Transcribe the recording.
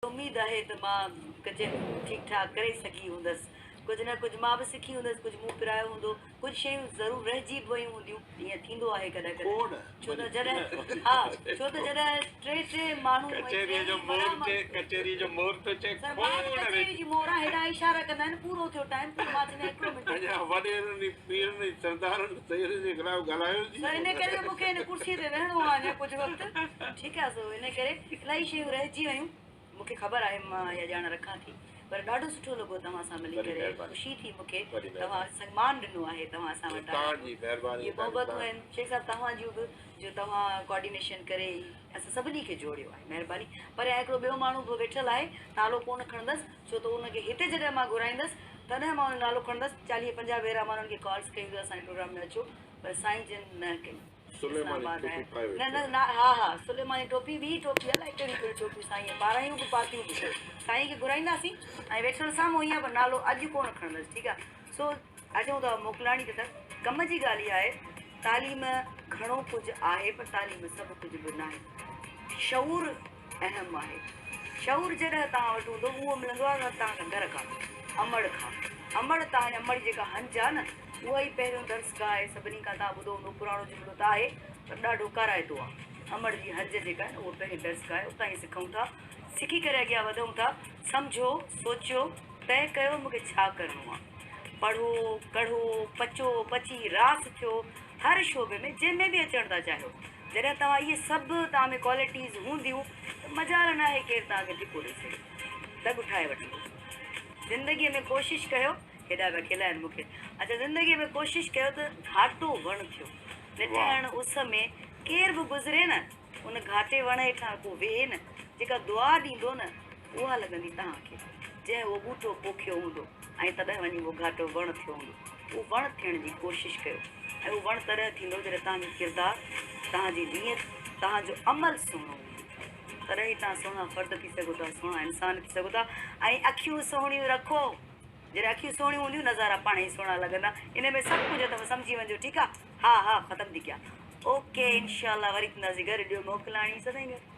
اميد آهي ته مان ڪچهريون ٺيڪ ٺاڪ ڪري سگهي هوندس. ڪجهه نه ڪجهه مان به سکي هوندس، ڪجهه مون پرايو هوندو، ڪجهه شيون ضرور رهجي به ويون هونديون. ائين ٿيندو آهي ڪڏهن ڪڏهن. ڇو ته جڏهن ها ڇو ته جڏهن ٽي ٽي ماڻهو ۽ ٽي ئي وڏا ماڻهو. سر مان به ڪچهري جي مور آهيان، هيڏانهن اشارا ڪندا آهن پورو ٿيو ٽائيم پوء مان چوندي آهيان هڪڙو منٽ. اڃا وڏيرن ۽ پيرن ۽ سردارن سيدن جي خلاف ڳالهايو سر ان ڪري ته مون کي هن ڪرسي تي ويهڻو آهي اڃا ڪجهه وقت. ٺيڪ آهي سو ان ڪري الاهي شيون رهجي ويون. مون کي خبر آهي مان اها ڄاڻ رکان ٿي پر ڏاڍو سٺو لڳو توهان سان ملي ڪري خوشي ٿي مون کي توهان سنمان ڏنو آهي توهان اسان وٽ آيا آهيو اهي محبتون آهن شيخ صاحب توهان جون به جو توهان ڪوآرڊينيشن ڪري اسان سڀني کي جوڙيو آهي مهرباني پريان هڪڙو ٻيو ماڻهو به ويٺل آهي نالو ڪونه کڻندس ڇو ته ان کي هتي جڏهن مان گهرائيندس تڏهن مان ان جو نالو کڻندس 40 50 ڀيرا مان انهن کي ڪالز ڪيون ته اسان جي پروگرام ۾ اچو پر سائين جن نه ڪئي. سليماني ٽوپي پائي نه نه نه ها ها سليماني ٽوپي ٻي ٽوپي الائي ڪهڙيون ڪهڙيون ٽوپيون سائينء پارايون به پاتيون به سائين کي گهرائينداسين ۽ ويٺل سامهون ئي آهي پر نالو اڄ ڪونه کڻندس ٺيڪ آهي سو اچون ٿا موڪلاڻي تي ته ڪم جي ڳالهه اها آهي تعليم گهڻو ڪجهه آهي پر تعليم سڀ ڪجهه به ناهي شعور اهم آهي. شعور جڏهن توهان وٽ هوندو اهو ملندو آهي توهان کان گهر کان، امڙ کان. امڙ توهان جي امڙ جي جيڪا هنج آهي نه اها ئي پهريون درسگاهه آهي. سڀني کان توهان ٻڌو هوندو پراڻو جملو ته آهي پر ڏاڍو ڪارائتو آهي. امڙ جي هنج جيڪا آهي نه اها پهرين درسگاهه آهي اتان ئي سکون ٿا. سکي ڪري اڳيان وڌون ٿا. سمجهو، سوچيو، طئي ڪيو مون کي ڇا ڪرڻو آهي. پڙهو، ڪڙهو، پچو، پچي راس ٿيو هر شعبي ۾ جنهن ۾ به اچڻ ٿا چاهيو. جڏهن توهان اهي سڀ توهان ۾ ڪوالٽيز هونديون ته مجال ناهي ڪير توهان کي ڌڪو ڏئي سگهي. دڳ ٺاهي وٺندو. زندگيء ۾ ڪوشش ڪيو، هيڏا پيا کلائن مون کي. اڇا زندگيء ۾ ڪوشش ڪيو ته گهاٽو وڻ ٿيو. نٽهڻ اس ۾ ڪير به گذري نه، ان گهاٽي وڻ هيٺان ڪو ويهي نه، جيڪا دعا ڏيندو نه، اها لڳندي توهان کي، جنهن اهو ٻوٽو پوکيو هوندو ۽ تڏهن وڃي اهو گهاٽو وڻ ٿيو هوندو. اهو وڻ ٿيڻ جي ڪوشش ڪيو. ۽ اهو وڻ تڏهن ٿيندو جڏهن توهان جو ڪردار، توهان جي نيت، توهان جو عمل سهڻو هوندو. تڏهن ئي توهان سهڻا فرد ٿي سگهو ٿا، سهڻا انسان ٿي سگهو ٿا ۽ اکيون سهڻيون رکو. جڏهن اکيون سهڻيون هونديون نظارا پاڻ ئي سهڻا لڳندا. ان ۾ سڀ ڪجهه اٿو سمجهي وڃجو ٺيڪ آ. ها ها ختم ٿي گيا. اوڪي انشاء الله وري ٿينداسين گڏ ڏيو موڪلاڻي سدائين گڏ.